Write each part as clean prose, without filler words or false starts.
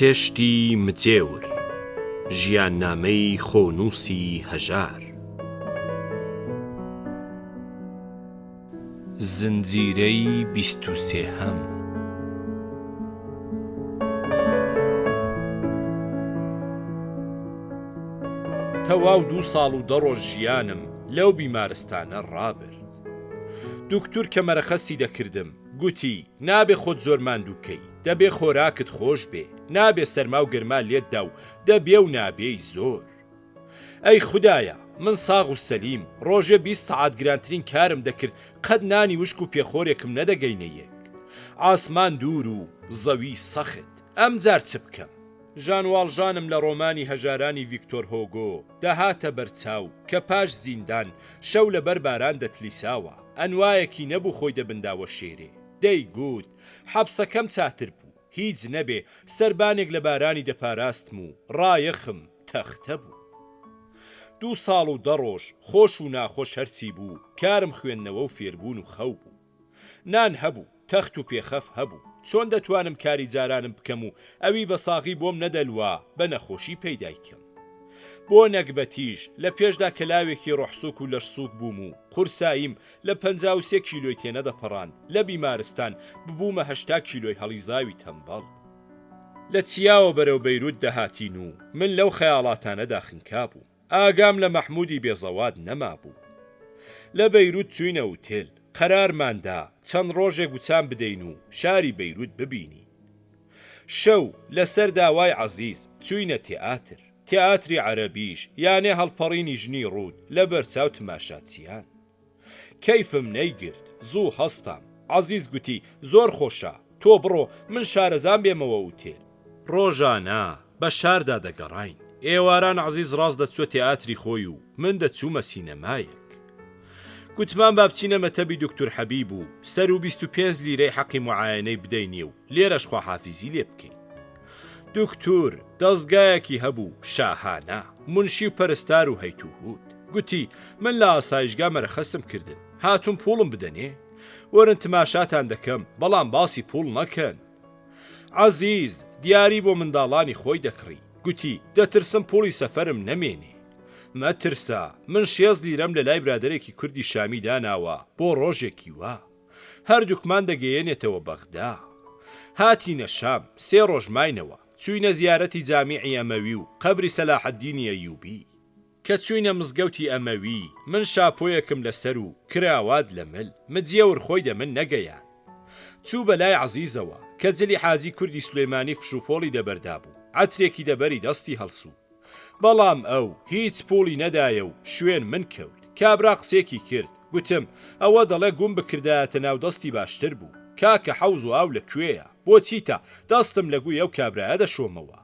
چێشتی مجێور، ژیاننامەی خۆنووسی هەژار. زنجیرەی بیست و سێهەم. تەواو دوو ساڵ و دە ڕۆژ ژیانم لەو بیمارستانە ڕابرد. دوکتور کە مەرەخەستی دەکردم، گوتی، نابێ خۆت زۆر ماندوو کەی، دەبێ خۆراکت خۆش بێ، نابێ سەرما و گەرما لێت دا و دەبێ و نابێی زۆر. ئەی خودایە، من ساغ و سەلیم، ڕۆژێ 20 سەعات گرانترین کارم دەکرد، قەت نانی وشک و پێخۆرێکم نەدەگەینە یەک. عاسمان دوور و زەوی سەخت. ئەمجار چ بکەم؟ ژان واڵژانم لە ڕۆمانی هەژارانی ڤیکتۆر هۆگۆ دەهاتە بەر چاو کە پاش زیندان شەو لە بەر باران دەتلیساوە، ئەنوایەکی نەبوو خۆی دە بندا وەشێرێ. دەیگوت، حەپسەکەم چاتر بوو، هیچ نەبێ سەربانێک لە بارانی دەپاراستم و ڕایەخم تەختە بوو. دوو ساڵ و دە ڕۆژ، خۆش و ناخۆش هەرچی بوو، کارم خوێندنەوە و فێربوون و خەو بوو. نان هەبوو، تەخت و پێخەف هەبوو، چۆن دەتوانم کاری جارانم بکەم و ئەوی بە ساغی بۆم نەدەلوا بە نەخۆشی پەیدای کەم؟ بۆ نەگبەتیش، لە پێشدا کە لاوێکی ڕۆحسووک و لەشسووک بووم و قورساییم لە 53 کیلۆی تێنەدەپەڕاند، لە بیمارستان ببوومە 80 کیلۆی هەڵیزاوی تەمبەڵ. لە چیاوە بەرەو بەیروت دەهاتین و من لەو خەیاڵاتانەدا خنکابووم. ئاگام لە مەحموودی بێزەواد نەمابوو. لە بەیروت چووینە ئوتێل. قەرارمان دا چەند ڕۆژێک وچان بدەین و شاری بەیروت ببینین. شەو، لە سەر داوای عەزیز، چووینە تێئاتر. تێئاتری عەرەبیش، یانێ هەڵپەڕینی ژنی ڕووت لە بەرچاو تماشاچیان. کەیفم نەیگرت، زوو هەستام. عەزیز گوتی، زۆر خۆشە، تۆ بڕۆ، من شارەزام بێمەوە ئوتێل. ڕۆژانە بە شاردا دەگەڕاین. ئێواران عەزیز ڕاست دەچووە تێئاتری خۆی و من دەچوومە سینەمایەک. گوتمان با بچینە مەتەبی دوکتور حەبیب و سەروو 25 لیرەی حەقی موعایەنەی بدەینێ و لێرەش خواحافیزی لێ بکەین. دوکتور دەزگایەکی هەبوو شاهانە، مونشی و پەرستار و هەیت و هوت. گوتی، من لە ئاسایشگا مەرەخەسم کردن، هاتووم پووڵم بدەنێ؟ وەرن تماشاتان دەکەم، بەڵام باسی پووڵ نەکەن. عەزیز دیاری بۆ منداڵانی خۆی دەکڕی، گوتی، دەترسم پووڵی سەفەرم نەمێنێ. مەترسە، من شێست لیرەم لە لای برادەرێکی کوردی شامی داناوە بۆ ڕۆژێکی وا. هەردووکمان دەگەیەنێتەوە بەغدا. هاتینە شام، سێ ڕۆژ ماینەوە، چووینە زیارەتی جامیعی ئەمەوی و قەبری سەلاحەدینی ئەیوبی. کە چووینە مزگەوتی ئەمەوی، من شاپۆیەکم لە سەر و کراوات لە مل، مجێور خۆی دە من نەگەیاند. چوو بە لای عەزیزەوە، کە جلی حاجی کوردی سولەیمانی فشوفۆڵی دەبەردابوو، عەترێکی دە بەری دەستی هەڵسوو. بەڵام ئەو هیچ پووڵی نەدایە و شوێن من کەوت. کابرا قسێکی کرد، گوتم، ئەوە دەڵێ گوم بکردایەتە ناو دەستی باشتر بوو. کاکە حەوز و ئاو لە کوێیە؟ بۆ چیتە؟ دەستم لە گووی ئەو کابرایە دەشۆمەوە.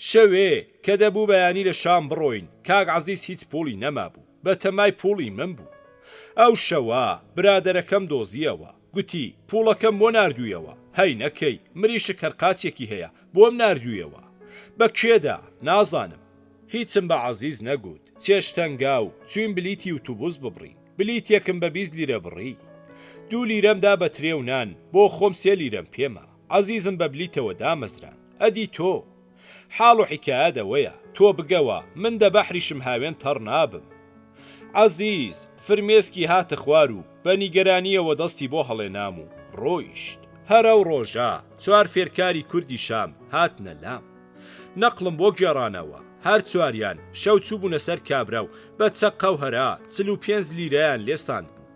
شەوێ، کە دەبوو بەیانی لە شام بڕۆین، کاک عەزیز هیچ پووڵی نەمابوو. بە تەمای پووڵی من بوو. ئەو شەوە، برادەرەکەم دۆزییەوە. گوتی، پووڵەکەم بۆ ناردوویەوە. هەی نەکەی، مریشک هەر قاچێکی هەیە، بۆم ناردوویەوە. بە کێدا؟ نازانم. هیچم بە عەزیز نەگوت. چێشتەنگاو، چووین بلیتی ئوتوبوس ببڕین. بلیتێکم بە 20 لیرە بڕی. دوو لیرەم دا بە ترێ و نان، بۆ خۆم سێ لیرەم پێ ما. عەزیزم بە بلیتەوە دامەزراند. ئەدی تۆ؟ حاڵ و حیکایەت ئەوەیە، تۆ بگەوە، من دە بەحریشم هاوێن تەڕ نابم. عەزیز، فرمێسکی هاتە خوار و بە نیگەرانییەوە دەستی بۆ هەڵێنام و ڕۆیشت. هەر ئەو ڕۆژە، چوار فێرکاری کوردی شام هاتنە لام. نەقڵم بۆ گێڕانەوە. هەر چواریان، شەو چووبوونە سەر کابرا و بە چەققە و هەرا، 45 لیرەیان لێ ساندبوو.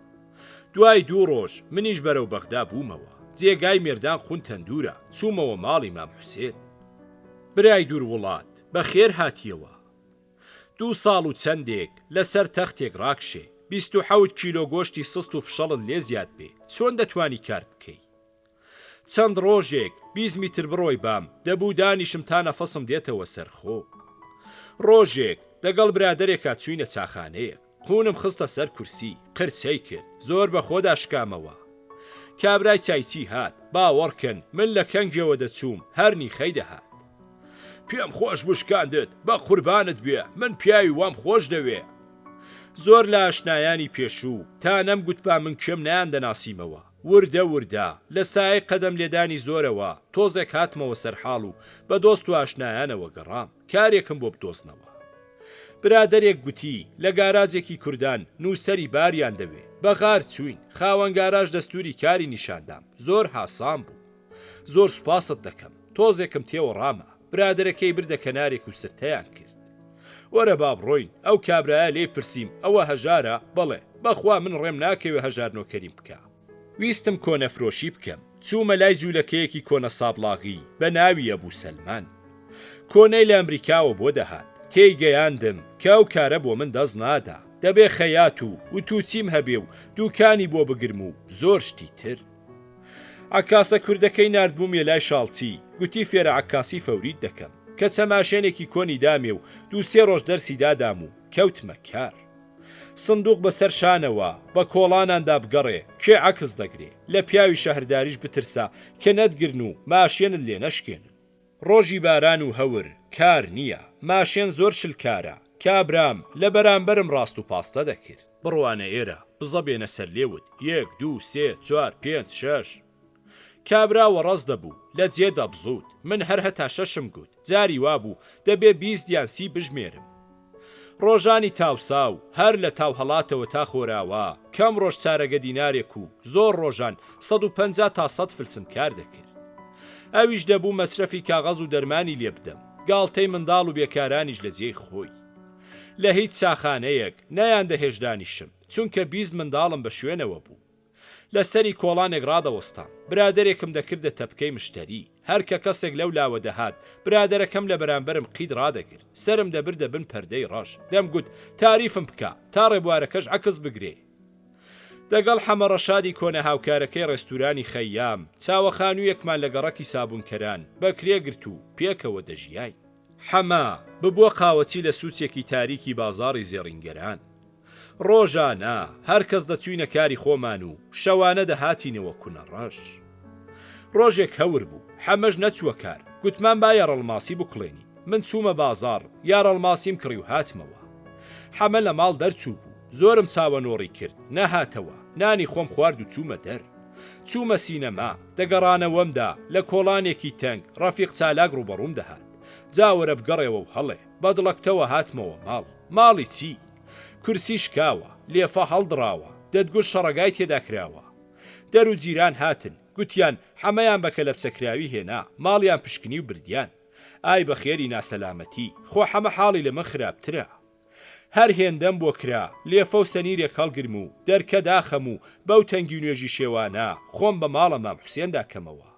دوای دوو ڕۆژ، منیش بەرەو بەغدا بوومەوە. جێگای مێردان قون تەندوورە، چوومەوە ماڵی مام حوسێن. برای دوور وڵات، بە خێر هاتیەوە. دوو ساڵ و چەندێک، لە سەر تەختێک ڕاکشێ، 27 کیلۆ گۆشتی سست و فشەڵت لێ زیاد بێ، چۆن دەتوانی کار بکەی؟ چەند ڕۆژێک، 20 میتر بڕۆی بام، دەبوو دانیشم تا نەفەسم دێتەوە سەر خۆ. ڕۆژێک، دەگەڵ برادەرێکا چووینە چاخانەیەک. قوونم خستە سەر کورسی، قرچەی کرد، زۆر بە خۆدا شکامەوە. کابرای چایچی هات، باوەڕ کەن، من لە کەنگێوە دەچووم، هەر نیخەی دەهات. پێم خۆش بوو شکاندت، بە قوربانت بێ، من پیاوی وام خۆش دەوێ. زۆر لە ئاشنایانی پێشوو، تا نەمگوتبا من کێم نەیاندەناسیمەوە. وردە وردە، لە سایەی قەدەم لێدانی زۆرەوە، تۆزێک هاتمەوە سەرحاڵ و بە دۆست و ئاشنایانەوە گەڕام، کارێکم بۆ بدۆزنەوە. برادەرێک گوتی، لە گاراجێکی کوردان، نووسەری باریان دەوێ. بە غار چووین، خاوەن گاراج دەستووری کاری نیشاندام، زۆر هاسان بوو. زۆر سوپاست دەکەم. تۆزێکم تێوە ڕاما. برادەرەکەی بردە کەنارێک و سرتەیان کرد. وەرە با بڕۆین. ئەو کابرایە لێی پرسیم، ئەوە هەژارە؟ بەڵێ. بەخوا من ڕێم ناکەوێ هەژار نۆکەریم بکا. ویستم کۆنەفرۆشی بکەم. چوومە لای جوولەکەیەکی کۆنە سابڵاغی بە ناوی ئەبوو سەلمان. کۆنەی لە ئەمریکاوە بۆ دەهات. تێی گەیاندم کە ئەو کارە بۆ من دەست نادا. دەبێ خەیات و وتوچیم هەبێ و دووکانی بۆ بگرم و زۆر شتی تر. عەکاسە کوردەکەی ناردبوومیە لای شاڵچی، گوتی فێرە عەکاسی فەوریت دەکەم. کەچە ماشێنێکی کۆنی دامێ و دوو سێ ڕۆژ دەرسی دادام و کەوتمە کار. سندوق بە سەر شانەوە، بە کۆڵاناندا بگەڕێ، کێ عەکس دەگرێ؟ لە پیاوی شەهرداریش بترسە کە نەتگرن و ماشێنت لێ نەشکێنن. ڕۆژی باران و هەور، کار نییە. ماشێن زۆر شلکارە. کابرام، لە بەرامبەرم ڕاست و پاستە دەکرد. بڕوانە ئێرە، بزە بێنە سەر لێوت، یەک، دوو، سێ، چوار، پێنج، شەش. کابرا وەڕەز دەبوو، لە جێ دەبزووت. من هەر هەتا شەشم گوت. جاری وا بوو، دەبێ 20 یان 30 بژمێرم. ڕۆژانی تاوساو، هەر لە تاو هەڵاتەوە تا خۆراوا، کەم ڕۆژ چارەگە دینارێک و زۆر ڕۆژان 150 تا 100 فلسم کار دەکرد. ئەویش دەبوو مەسرەفی کاغەز و دەرمانی لێ بدەم، گاڵتەی منداڵ و بێکارانیش لە جێی خۆی. لە هیچ چاخانەیەک، نەیاندەهێشت دانیشم، چونکە 20 منداڵم بە شوێنەوە بوو. لە سەری کۆڵانێک ڕادەوەستام، برادەرێکم دەکردە تەپکەی مشتەری، هەر کە کەسێک لەو لاوە دەهات، برادەرەکەم لە بەرامبەرم قیت ڕادەگرت، سەرم دەبردە بن پەردەی ڕەش، دەمگوت تاریفم بکە، تا ڕێبوارەکەش عەکس بگرێ. دەگەڵ حەمە ڕەشادی کۆنە هاوکارەکەی ڕێستورانی خەیام، چاوەخانوویەکمان لە گەڕەکی سابوونکەران، بە کرێ گرت و پێکەوە دەژیاین. حەمە، ببووە قاوەچی لە سووچێکی تاریکی بازاڕی زێڕینگەران. ڕۆژانە، هەر کەس دەچووینە کاری خۆمان و شەوانە دەهاتینەوە کونەڕەش. ڕۆژێک هەور بوو، حەمەش نەچووە کار، گوتمان با یاڕەڵماسی بکوڵێنین. من چوومە بازاڕ، یاڕەڵماسیم کڕی و هاتمەوە. حەمە لە ماڵ دەرچووبوو، زۆرم چاوەنۆڕی کرد، نەهاتەوە، نانی خۆم خوارد و چوومە دەر. چوومە سینەما، دە گەڕانەوەمدا، لە کۆڵانێکی تەنگ، ڕەفیق چالاک ڕووبەڕووم دەهات. جا وەرە بگەڕێوە و هەڵێ. بە دڵەکوتەوە هاتمەوە ماڵ. ماڵی چی؟ کورسی شکاوە، لێفە هەڵدڕاوە، دەتگوت شەڕەگای تێدا کراوە. دەر و جیران هاتن، گوتیان، حەمەیان بە کەلەپچەکراوی هێنا، ماڵیان پشکنی و بردیان. ئای بە خێری ناسەلامەتی، خۆ حەمە حاڵی لە من خراپترە. هەر هێندەم بۆ کرا، لێفە و سەنیرێک هەڵگرم و دەرکە داخەم و بەو تەنگی نوێژی شێوانە، خۆم بە ماڵە مام حوسێندا کەمەوە.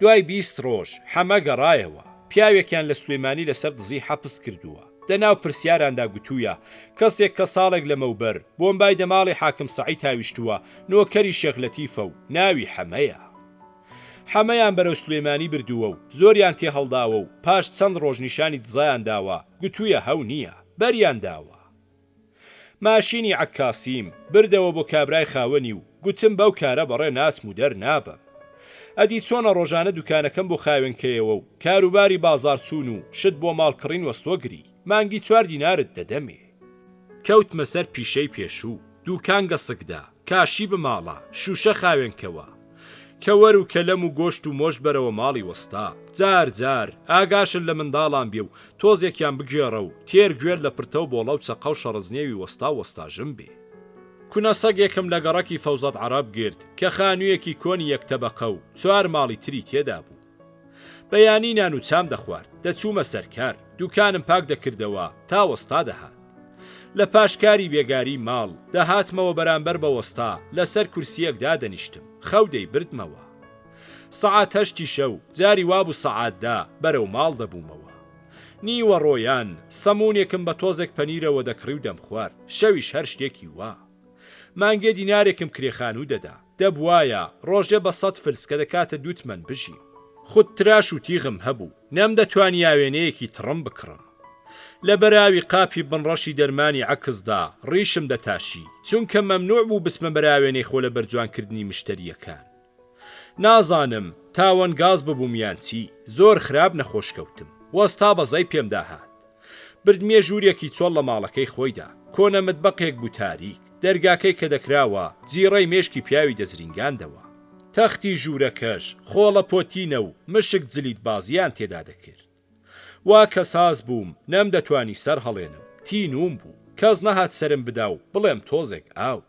دوای 20 ڕۆژ حەمە گەڕایەوە، پیاوێکیان لە سولەیمانی لەسەر دزی حەپس کردووە، دەناو پرسیاراندا گوتوویە کەسێک کە ساڵێک لەمەوبەر بۆمبای دە ماڵی حاکم سەعید هاویشتووە نۆکەری شێخ لەتیفە و ناوی حەمەیە. حەمەیان بەرەو سولەیمانی بردووە و زۆریان تێ هەڵداوە و پاش چەند ڕۆژ نیشانی دزایان داوە، گوتوویە هەو نییە، بەریان داوە. ماشینی عەکاسیم بردەوە بۆ کابرای خاوەنی و گوتم بەو کارە بەڕێ ناچم و دەرنابەم. ئەدی چۆنە ڕۆژانە دوکانەکەم بۆ خاوێن کەیەوە و کاروباری بازاڕ چوون و شت بۆ ماڵ کڕین وەستۆ گری، مانگی چوار دینارت دەدەمێ. کەوتمە سەر پیشەی پێشوو، دوکان گەسک دە، کاشی بماڵە، شووشە خاوێن کەوە. کەوەر و کەلەم و گۆشت و مۆشت بەرەوە ماڵی وەستا. جار جار، ئاگاشت لە منداڵان بێ و تۆزێکیان بگێڕە و تێر گوێت لە پرتە و بۆڵە و چەقە و شەڕزنێوی وەستا و وەستاژن بێ. کونە سەگێکم لە گەڕەکی فەوزەت عەڕەب گرت کە خانوویەکی کۆنی یەک تەبەقە و چوار ماڵی تری تێدا بوو. بەیانی نان و چام دەخوارد، دەچوومە سەر کار، دووکانم پاک دەکردەوە تا وەستا دەهات. لە پاش کاری بێگاری ماڵ، دەهاتمەوە بەرامبەر بە وەستا لە سەر کورسییەک دادەنیشتم، خەو دەیبردمەوە. سەعات هەشتی شەو، جاری وابوو سەعات دە، بەرەو ماڵ دەبوومەوە. نیوەڕۆیان، سەموونێکم بە تۆزێک پەنیرەوە دەکڕی و دەمخوارد، شەویش هەر شتێکی وا. مانگێ دینارێکم کرێ خانوو دەدا. دەبوایە، ڕۆژێ بە سەت فلس کە دەکاتە دوو تمەن بژیم. خود تراش و تیغم هەبوو، نەمدەتوانی ئاوێنەیەکی تڕم بکڕم. لە بەراوی قاپی بنڕەشی دەرمانی عەکسدا ڕیشم دەتاشی، چونکە مەمنوع بوو بچمە بەراوێنەی خۆ لەبەرجوانکردنی مشتەرییەکان. نازانم تاوەن گاز ببووم یان چی، زۆر خراپ نەخۆش کەوتم. وەستا بەزەی پێمدا هات. بردمیە ژوورێکی چۆڵ لە ماڵەکەی خۆیدا. کۆنە متبەقێک بوو تاریک، دەرگاکەی کە دەکراوە، جیڕەی مێشکی پیاوی دەزرینگاندەوە. تەختی ژوورەکەش، خۆڵە پۆتینە و مشک جلیت بازییان تێدا دەکرد. وا کە ساز بووم، نەمدەتوانی سەر هەڵێنم، تینووم بوو. کەس نەهات سەرم بدا و بڵێم تۆزێک ئاو.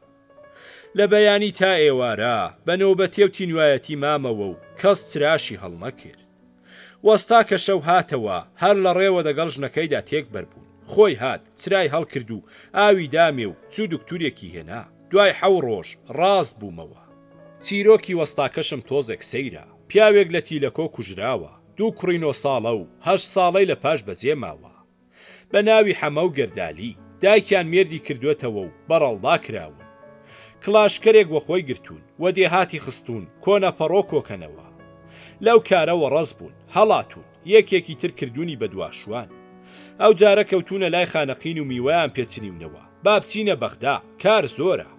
لە بەیانی تا ئێوارە، بە نۆبەتێ و تینوایەتی مامەوە و کەس چراشی هەڵنەکرد. وەستا کە شەو هاتەوە، هەر لە ڕێوە دەگەڵ ژنەکەیدا تێک بەربوون. خۆی هات، چرای هەڵکرد و ئاوی دامێ و چوو دوکتورێکی هێنا. دوای حەو ڕۆژ، ڕاست بوومەوە. چیرۆکی وەستاکەشم تۆزێک سەیرە. پیاوێک لە تیلەکۆ کوژراوە. دوو کوڕی نۆ ساڵە و هەشت ساڵەی لە پاش بەجێ ماوە. بە ناوی حەمە و گەردالی. دایکیان مێردی کردووەتەوە و بەڕەڵڵا کراون. کڵاشکەرێک وەخۆی گرتوون و دێهاتی خستوون کۆنە پەڕۆ کۆکەنەوە. لەو کارە وەڕەز بوون، هەڵاتوون، یەکێکی تر کردوونی بە دواشوان. ئەو جارە کەوتوونە لای خانەقین و میوەیان پێ چنیونەوە. با بچینە بەغدا، کار زۆرە.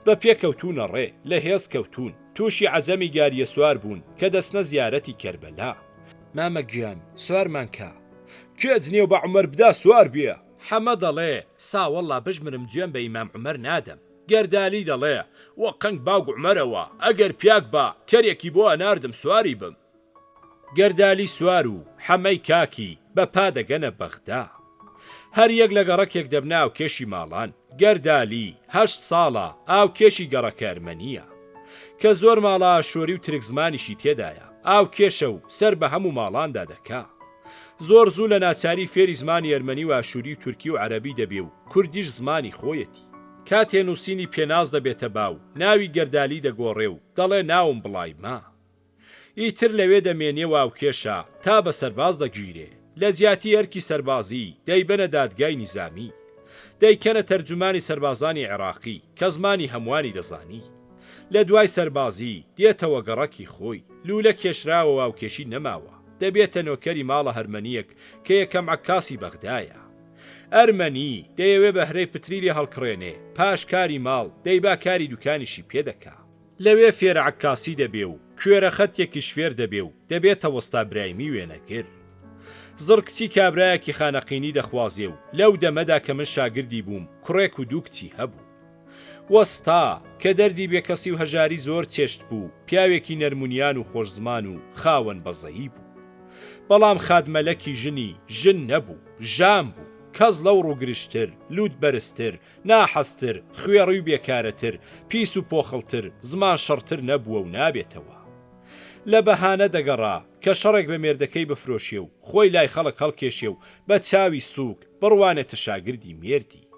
بە پێ کەوتوونە ڕێ، لە هێز کەوتوون. تووشی عەجەمی گارییە سوار بوون کە دەچنە زیارەتی کەربەلا. مامە گیان، سوارمان کە. کێ جنێو بە عومەر بدا سوار بێ. حەمە دەڵێ، ساوەڵڵا بشمرم جوێن بە ئیمام عومەر نادەم. گەردالی دەڵێ، وە قنگ باوک عومەرەوە، ئەگەر پیاک با، کەرێکی بۆ ئەناردم سواری بم. گەردالی سوار و حەمەی کاکی بە پا دەگەنە بەغدا. هەر یەک لە گەڕەکێک دەبنە ئاوکێشی ماڵان. گەردالی، هەشت ساڵە، ئاوکێشی گەڕەکە ئەرمەنییە. کە زۆر ماڵە ئاشۆری و ترک زمانیشی تێدایە. ئاوکێشە و سەر بە هەموو ماڵاندا دەکا. زۆر زوو لە ناچاری فێری زمانی ئەرمەنی و ئاشووری و تورکی و عەرەبی دەبێ و کوردیش زمانی خۆیەتی. کاتێ نووسینی پێناس دەبێتە باو، ناوی گەردالی دەگۆڕێ و دەڵێ ناوم بڵایمە. ئیتر لەوێ دەمێنێ و ئاوکێشە تا بە سەرباز دەگیرێ. لە جیاتی ئەرکی سەربازی، دەیبەنە دادگای نیزامی. دەیکەنە تەرجومانی سەربازانی عێڕاقی کە زمانی هەمووانی دەزانی. لە دوای سەربازی، دێتەوە گەڕەکی خۆی. لوولە کێشراوە و ئاوکێشی نەماوە. دەبێتە نۆکەری ماڵە هەرمەنییەک کە یەکەم عەکاسی بەغدایە. ئەرمەنی، دەیەوێ بەهرەی پتری لێ هەڵکڕێنێ، پاش کاری ماڵ، دەیبا کاری دوکانیشی پێ دەکا. لەوێ فێرە عەکاسی دەبێ و کوێرە خەتێکیش فێر دەبێ و دەبێتە وەستا برایمی وێنەگر. زڕکچی کابرایەکی خانەقینی دەخوازێ و لەو دەمەدا کە من شاگردی بووم کوڕێک و دوو کچی هەبوو. وەستا، کە دەردی بێکەسی و هەژاری زۆر چێشت بوو، پیاوێکی نەرمونیان و خۆشزمان و خاوەن بەزەیی بوو. بەڵام خاتمەلەکی ژنی، ژن نەبوو، ژان بوو. کەس لەو ڕووگرژتر، لووتبەرزتر، ناحەزتر، خوێڕی و بێکارەتر، پیس و پۆخڵتر، زمان شڕتر نەبووە و نابێتەوە. لە بەهانە دەگەڕا، کە شەڕێک بە مێردەکەی بفرۆشێ و خۆی لای خەڵک هەڵکێشێ و بە چاوی سووک، بڕوانێتە شاگردی مێردی.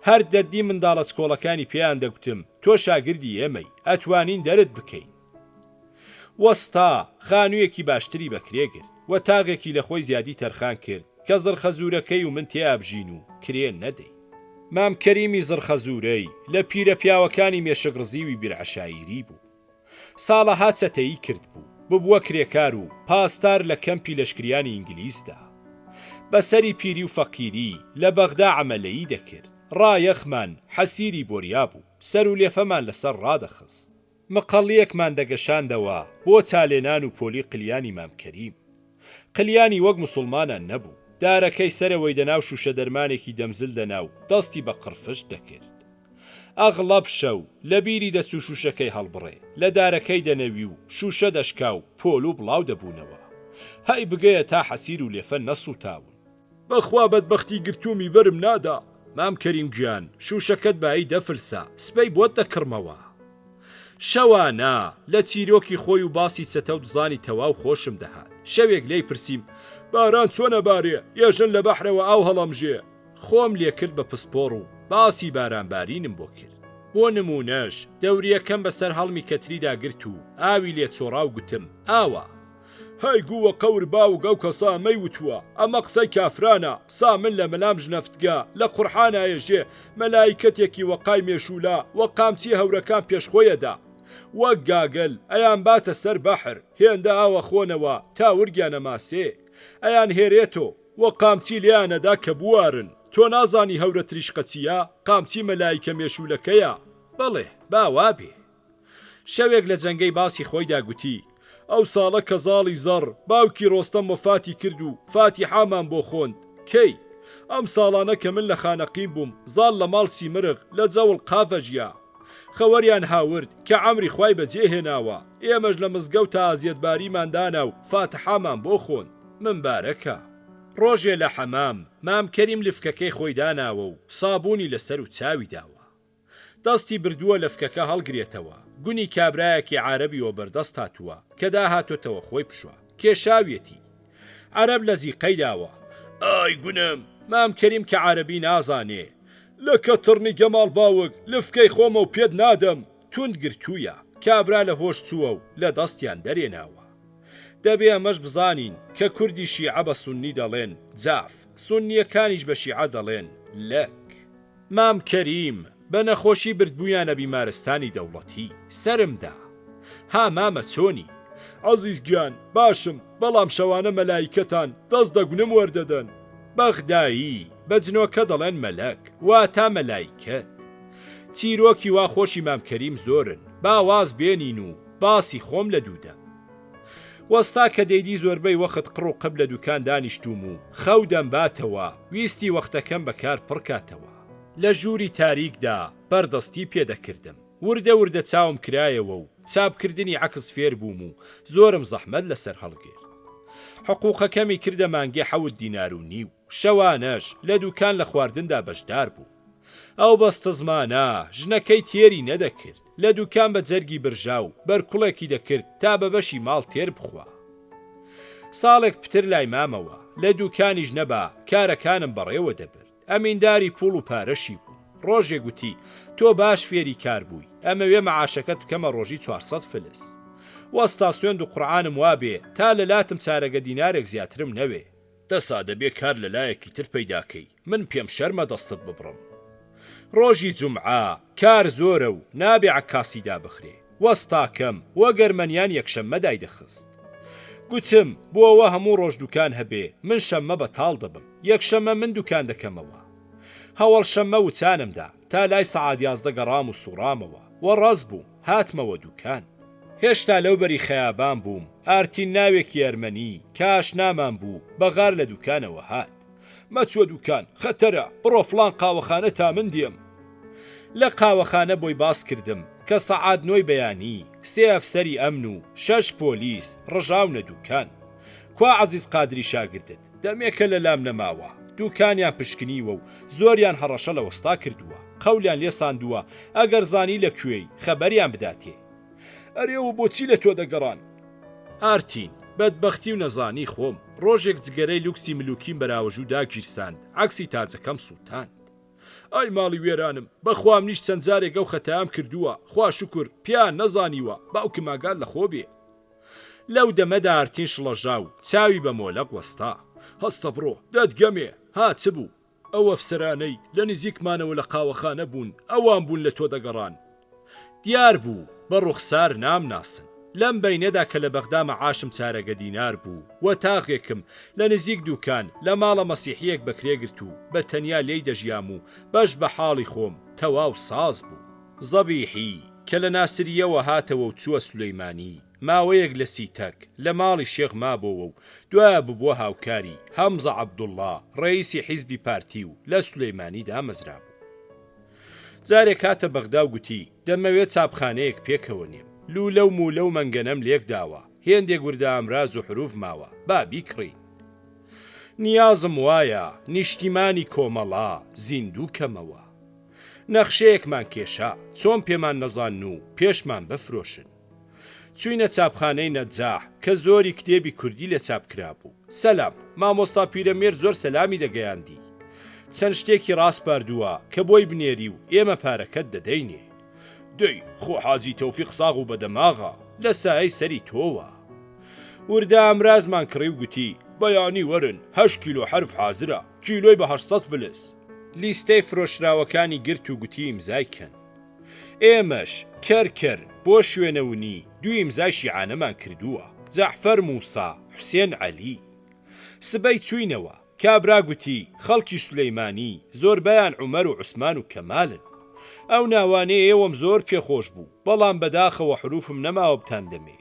هەر دەتدی منداڵە چکۆڵەکانی پێیان دەگوتم، تۆ شاگردی ئێمەی، ئەتوانین دەرت بکەین. وەستا، خانوویەکی باشتری بە کرێ گرت و تاغێکی لە خۆی زیادی تەرخان کرد کە زڕخەزوورەکەی و من تێیا بژین و کرێ نەدەین. مام کەریمی زڕخەزوورەی، لە پیرە پیاوەکانی مێشک ڕزیوی بیرعەشایری بوو. ساڵەها چەتەیی کردبوو، ببووە کرێکار و پاسدار لە کەمپی لەشکریانی ئینگلیزدا. بە سەری پیری و فەقیری، لە بەغدا عەمەلەیی دەکرد. ڕایەخمان، حەسیری بۆریا بوو، سەر و لێفەمان لە سەر ڕادەخست. مقەڵییەکمان دەگەشاندەوە بۆ چالێنان و پۆلی قلیانی مام کەریم. قلیانی وەک موسوڵمانان نەبوو. دارەکەی سەرەوەی دەناو شووشە دەرمانێکی دەمزل دەنا و دەستی بە قڕفشت دەکرد. ئەغڵەب شەو، لە بیری دەچوو شووشەکەی هەڵبڕێ، لە دارەکەی دەنەوی و شووشە دەشکا و پۆلو بڵاو دەبوونەوە. هەی بگەیە تا حەسیر و لێفە نەسووتاون. بەخوا بەدبەختی گرتوومی بەرم نادا. مام کەریم گیان شووشەکەت بایی دە فلسە، سبەی بۆت دەکڕمەوە. شەوانە، لە چیرۆکی خۆی و باسی چەتە و دزانی تەواو خۆشم دەهات. شەوێک لێی پرسیم، باران چۆن ئەبارێ، ئێژن لە بەحرەوە ئاو هەڵەمژێ. خۆم لێ کرد بە پسپۆڕ و باسی بارانبارینم بۆ کرد. بۆ نموونەش، دەورییەکەم بە سەر هەڵمی کەتریدا گرت و ئاوی لێ چۆڕا و گوتم، ئاوە. هەی گوو وە قەور باوک ئەو کەسە ئەمەی وتووە ئەمە قسەی کافرانە سا من لە مەلام ژنەفتگە لە قورحانا ئێژێ مەلایکەتێکی وە قای مێشوولە وە قامچی هەورەکان پێش خۆی ئەدا وەک گاگەل ئەیانباتە سەر بەحر هێندە ئاو ئەخۆنەوە تا ورگیان ئەماسێ ئەیان هێرێتۆ وە قامچی لێیان ئەدا کە بوارن تۆ نازانی هەورە تریشقە چییە قامچی مەلایکە مێشوولەکەیە بەڵێ با وابێ. شەوێک لە جەنگەی باسی خۆیدا گوتی، ئەو ساڵە کەزاڵی زەڕ، باوکی ڕۆستەم وەفاتی کرد و فاتیحامان بۆ خۆند. کەی؟ ئەم ساڵانە کە من لە خانەقین بووم، زاڵ لە ماڵ سیمرغ، لە جەوڵ قاڤەژیا. خەوەریان هاورد کە عەمری خوای بە جێ هێناوە. ئێمەش لە مزگەوتا ئازیەتباریمان دانا و فاتحامان بۆ خۆند. ممبارەکە. ڕۆژێ لە حەمام، مام کەریم لفکەکەی خۆی داناوە و سابوونی لە سەر و چاوی داوە. دەستی بردووە لەفکەکە هەڵگرێتەوە، گونی کابرایەکی عارەبی وەبەردەست هاتووە، کە داهاتۆتەوە خۆی بشوا، کێشاویەتی. عەرەب لە زیقەی داوە. ئای گونم! مام کەریم کە عارەبی نازانێ. لەکە تڕنی گەماڵ باوک، لفکەی خۆمە و پێت نادەم! توند گرتوویە. کابرا لە هۆش چووە و لە دەستیان دەرێناوە. دەبێ ئەمەش بزانین کە کوردی شیعە بە سوننی دەڵێن، جاف، سوننییەکانیش بە شیعە دەڵێن، لەک. مام کەریم، بە نەخۆشی بردبوویانە بیمارستانی دەوڵەتی. سەرم دا. ها مامە چۆنی؟ عەزیز گیان، باشم، بەڵام شەوانە مەلایکەتان دەست دە گونم وەردەدەن. بەغدایی، بە جنۆکە دەڵێن مەلەک، واتا مەلایکەت. چیرۆکی وا خۆشی مام کەریم زۆرن، با واز بێنین و باسی خۆم لە دوو دەم. وەستا کە دەیدی زۆربەی وەخت قڕ و قپ لە دوکان دانیشتووم و خەو دەمباتەوە، ویستی وەختەکەم بە کار پڕ کاتەوە. لە ژووری تاریکدا بەردەستی پێ دەکردم. وردە وردە چاوم کرایەوە و چاپکردنی عەکس فێر بووم و زۆرم زەحمەت لەسەر هەڵگرت. حقووقەکەمی کردە مانگێ حەوت دینار و نیو. شەوانەش لە دوکان لە خواردندا بەشدار بووم. ئەو بەستەزمانە ژنەکەی تێری نەدەکرد، لە دوکان بە جەرگی برژا و بەرکوڵێکی دەکرد تا بە بەشی ماڵ تێر بخوا. ساڵێک پتر لای مامەوە، لە دوکانیش نەبا کارەکانم بەڕێوە دەبرد. ئەمینداری پوڵ و پارەشی بووم. ڕۆژێ گوتی، تۆ باش فێری کار بووی، ئەمەوێ مەعاشەکەت بکەمە ڕۆژی 400 فلس. وەستا سوێند و قوڕعانم وابێ تا لە لاتم چارەگە دینارێک زیاترم نەوێ. دەسا دەبێ کار لە لایەکی تر پەیدا کەی، من پێم شەرمە دەستت ببڕم. ڕۆژی جومعە کار زۆرە و نابێ عەکاسی دابخرێ. وەستاکەم وە گەرمەنیان یەکشەممە دایدەخست. گوتم، بۆ ئەوە هەموو ڕۆژ دوکان هەبێ، من شەممە بەتاڵ دەبم. یەکشەممە من دوکان دەکەمەوە. هەوەڵ شەممە وچانم دا، تا لای سەعات 11 گەڕام و سوڕامەوە. وەڕەز بووم، هاتمەوە دوکان. هێشتا لەو بەری خەیابان بووم، ئارتین ناوێکی ئەرمەنی، کە ئاشنامان بوو، بە غار لە دوکانەوە هات. مەچوە دوکان، خەتەرە، بڕۆ فڵان قاوەخانە تا من دێم. لە قاوەخانە بۆی باس کردم کە سەعات نۆی بەیانی، سێ ئەفسەری ئەمن و شەش پۆلیس ڕژاونە دوکان. کوا عەزیز قادری شاگردت؟ دەمێکە لە لام نەماوە. دوکانیان پشکنیوە و زۆریان هەڕەشە لە وەستا کردووە. قەولیان لێ ساندووە ئەگەر زانی لە کوێی، خەبەریان بداتێ. ئەرێ و بۆچی لە تۆ دەگەڕان؟ ئارتین، بەدبەختی و نەزانی خۆم، ڕۆژێک جگەرەی لوکسی ملوکیم بەراوەژوو داگیرساند، عەکسی تاجەکەم سووتاند. ئای ماڵی وێرانم، بەخوا منیش چەند جارێک ئەو خەتایەم کردووە، خوا شوکر، پێیان نەزانیوە، باوکم ئاگات لە خۆ بێ. لەو دەمەدا ئارتین شڵەژا و چاوی بە مۆلەق وەستا. هەستە بڕۆ، دەتگەمێ، ها چ بوو؟ ئەو ئەفسەرانەی لە نزیکمانەوە لە قاوەخانە بوون، ئەوان بوون لە تۆ دەگەڕان. دیار بوو بە ڕوخسار نامناسن. لەم بەینەدا کە لە بەغدا مەعاشم چارەگە دینار بوو و تاغێکم لە نزیک دووکان لە ماڵە مەسیحییەک بە کرێ گرت و بە تەنیا لێی دەژیام و بەش بە حاڵی خۆم تەواو ساز بوو. زەبیحی کە لە ناسرییەوە هاتەوە و چووە سولەیمانی، ماوەیەک لە سیتەک، لە ماڵی شێخ مابۆوە و دوایە ببووە هاوکاری، هەمزە عەبدوڵڵا، ڕەئیسی حیزبی پارتی و لە سولەیمانی دامەزرابوو. جارێک هاتە بەغدا و گوتی، دەمەوێ چاپخانەیەک پێکەوە نێم. لوولە و موولە و مەنگەنەم لێک داوە، هێندێک وردە ئامراز و حرووف ماوە، با بیکڕین. نیازم وایە نیشتیمانی کۆمەڵە زیندوو کەمەوە. نەخشەیەکمان کێشا، چۆن پێمان نەزانن و پێشمان بفرۆشن. چووینە چاپخانەی نەجاح کە زۆری کتێبی کوردی لێ چاپ کرابوو. سەلام، مامۆستا پیرەمێرد زۆر سەلامی دەگەیاندی. چەند شتێکی ڕاسپاردووە کە بۆی بنێری و ئێمە پارەکەت دەدەینێ. دەی، خۆ حاجی تۆفیق ساغ و بەدەماغە، لە سایەی سەری تۆوە. وردە ئامرازمان کڕی و گوتی، بەیانی وەرن، هەشت کیلۆ حەرف حازرە، کیلۆی بە 800 فلس. لیستەی فرۆشراوەکانی گرت و گوتی ئیمزای کەن. ئێمەش، کەر کەر، بۆ شوێنە ونی، دوو ئیمزای شیعانەمان کردووە، جەعفەر مووسا، حوسێن عەلی. سبەی چووینەوە، کابرا گوتی، خەڵکی سولەیمانی، زۆربەیان عومەر و عوسمان و کەمالن. ئەو ناوانەی ئێوەم زۆر پێ خۆش بوو، بەڵام بەداخەوە حرووفم نەماوە بتاندەمێ.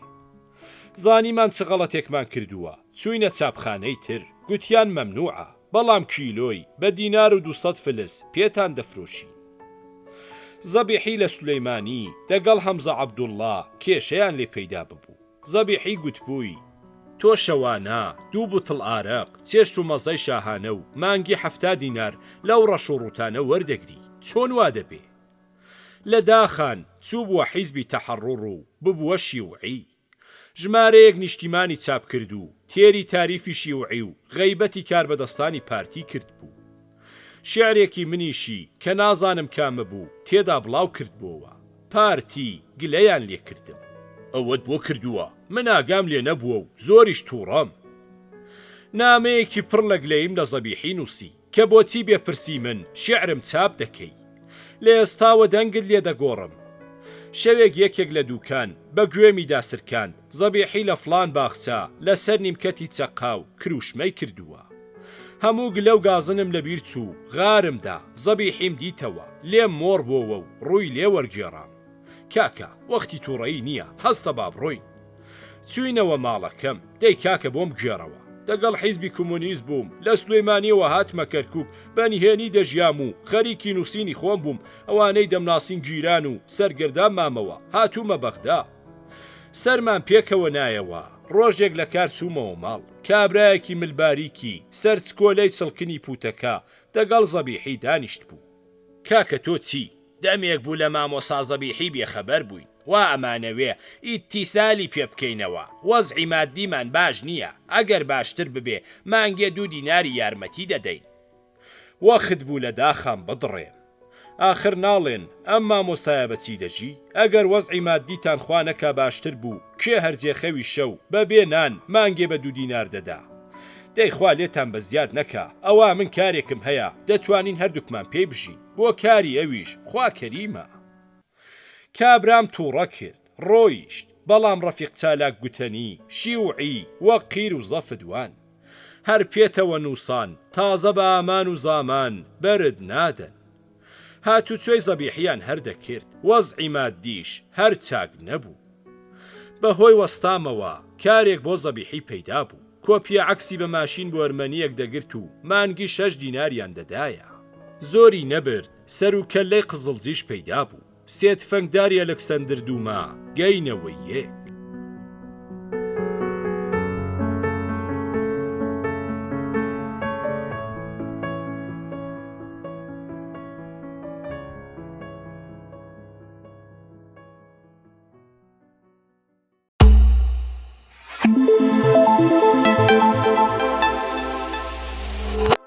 زانیمان چ غەڵەتێکمان کردووە، چووینە چاپخانەی تر، گوتیان مەمنووعە. بەڵام کیلۆی بە دینار و دووسەد فلس پێتان دەفرۆشین. زەبیحی لە سولەیمانی دەگەڵ هەمزە عەبدوڵڵا کێشەیان لێ پەیدا ببوو. زەبیحی گوتبووی، تۆ شەوانە دوو بوتڵ ئارەق، چێشت و مەزەی شاهانە و مانگی 70 دینار لەو ڕەش و ڕووتانە وەردەگری، چۆن وا دەبێ؟ لە داخان چووبووە حیزبی تەحەڕوڕ و ببووە شیوعی. ژمارەیەک نیشتیمانی چاپ کرد و تێری تاریفی شیوعی و غەیبەتی کاربەدەستانی پارتی کردبوو. شیعرێکی منیشی کە نازانم کامە بوو تێدا بڵاو کردبۆوە. پارتی گلەیان لێ کردم. ئەوەت بۆ کردووە؟ من ئاگام لێ نەبووە و زۆریش تووڕەم. نامەیەکی پڕ لە گلەییم لە زەبیحی نووسی. کە بۆچی بێ پرسی من شیعرم چاپ دەکەی؟ لە ئێستاوە دەنگت لێ دەگۆڕم. شەوێک یەکێک لە دووکان بە گوێمیدا سرکاند، زەبیحی لە فڵان باخچە لە سەر نیمکەتی چەقاو کروشمەی کردووە. هەموو گلە و گازنم لە بیر چوو، غارم دا، زەبیحیم دیتەوە، لێم مۆڕ بۆوە و ڕووی لێ وەرگێڕام. کاکە، وەختی تووڕەیی نییە، هەستە با بڕۆین. چووینەوە ماڵەکەم، دەی کاکە بۆم بگێڕەوە. دەگەڵ حیزبی کومونیست بووم، لە سولەیمانییەوە هاتمە کەرکووک، بە نهێنی دەژیام و خەریکی نووسینی خۆم بووم، ئەوانەی دەمناسین گیران و سەرگەردان مامەوە، هاتوومە بەغدا. سەرمان پێکەوە نایەوە، ڕۆژێک لە کار چوومەوە ماڵ، کابرایەکی ملباریکی سەر چکۆلەی چڵکنی پووتەکە دەگەڵ زەبیحی دانیشتبوو. کاکە تۆ چی؟ دەمێک بوو لە مامۆسا زەبیحی بێخەبەر بووین، وا ئەمانەوێ ئیتیسالی پێ بکەینەوە، وەزعی ماددیمان باش نییە، ئەگەر باشتر ببێ مانگێ دوو دیناری یارمەتی دەدەین. وەخت بوو لە داخام بدڕێم. ئاخر ناڵێن ئەم مامۆستایە بە چی دەژی؟ ئەگەر وەزعی ماددیتان خوا نەکا باشتر بوو، کێ هەر جێخەوی شەو بە بێ نان مانگێ بە دوو دینار دەدا؟ دەی خوا لێتان بە زیاد نەکا، ئەوا من کارێکم هەیە دەتوانین هەردووکمان پێی بژین. بۆ کاری ئەویش خوا کەریمە. کابرام توڕە کرد ڕۆیشت، بەڵام ڕەفیق چالاک گوتەنی شیوعی وەک قیر و زەفت وان. هەر پێتەوە نووسان تازە بە ئامان و زامان بەرت نادەن. هاتوچۆی زەبیحیان هەر دەکرد، وەزعی مادیش هەر چاک نەبوو. بە هۆی وەستامەوە کارێک بۆ زەبیحی پەیدا بوو. کۆپیە عەکسی بە ماشین بۆ ئەرمەنییەک دەگرت و مانگی شەش دیناریان دەدایە. زۆری نەبرد سەر و کەللەی قزڵجیش پەیدا بوو. سێ تفەنگداری ئەلکسەندر دوما گەینەوە یەک.